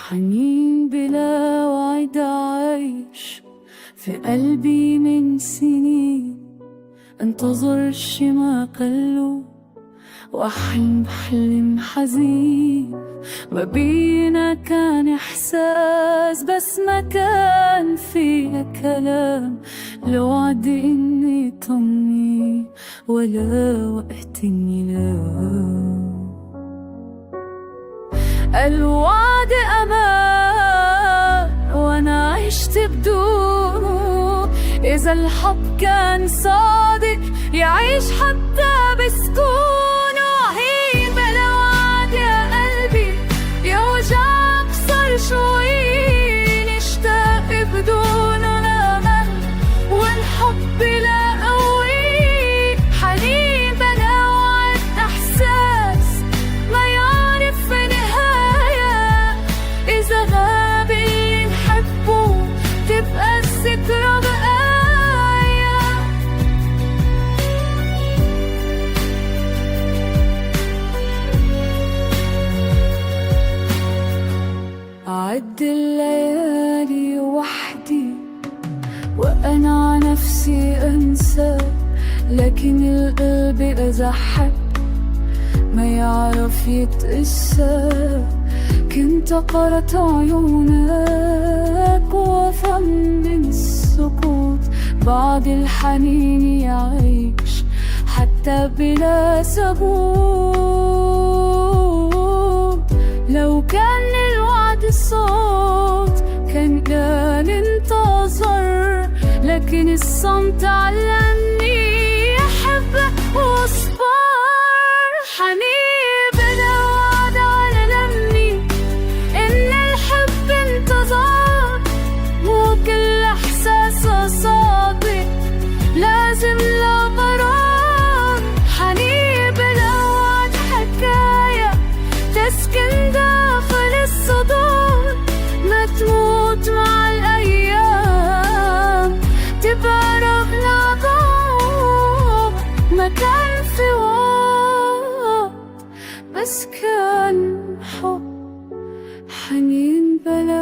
حنين بلا وعد عايش في قلبي من سنين، انتظر شي ما قالوا واحلم بحلم حزين. ما بينا كان احساس بس ما كان فيها كلام، لوعد اني طمني ولا وقت ينام. الوعد أمان وأنا عشت بدونه، إذا الحب كان صادق يعيش حتى بسكونه. هي بلا وعد يا قلبي يوجع أكثر شوي، نشتاق بدونه الأمل والحب لا قوي. حنين بلا وعد إحساس ما يعرف نهاية، إذا غاب اللي نحبه تبقى الذكرى بقايا. أعد الليالي وحدي وأنا نفسي أنسى، لكن القلب إذا حب ما يعرف يتقسى. كنت قرأت عيونك وافهم من السكوت، بعد الحنين يعيش حتى بلا ثبوت. لو كان الوعد صوت كان انتظر، لكن الصمت علمني أحب واصبر. حنين بلا وعد علمني إن الحب انتظار، مو كل إحساس صادق لازم له قرار. حنين بلا وعد حكاية تسكن داخل الصدور، ما تموت مع الأيام تبقى رغم العذاب. ما كان في وعد بس كان حب، حنين بلا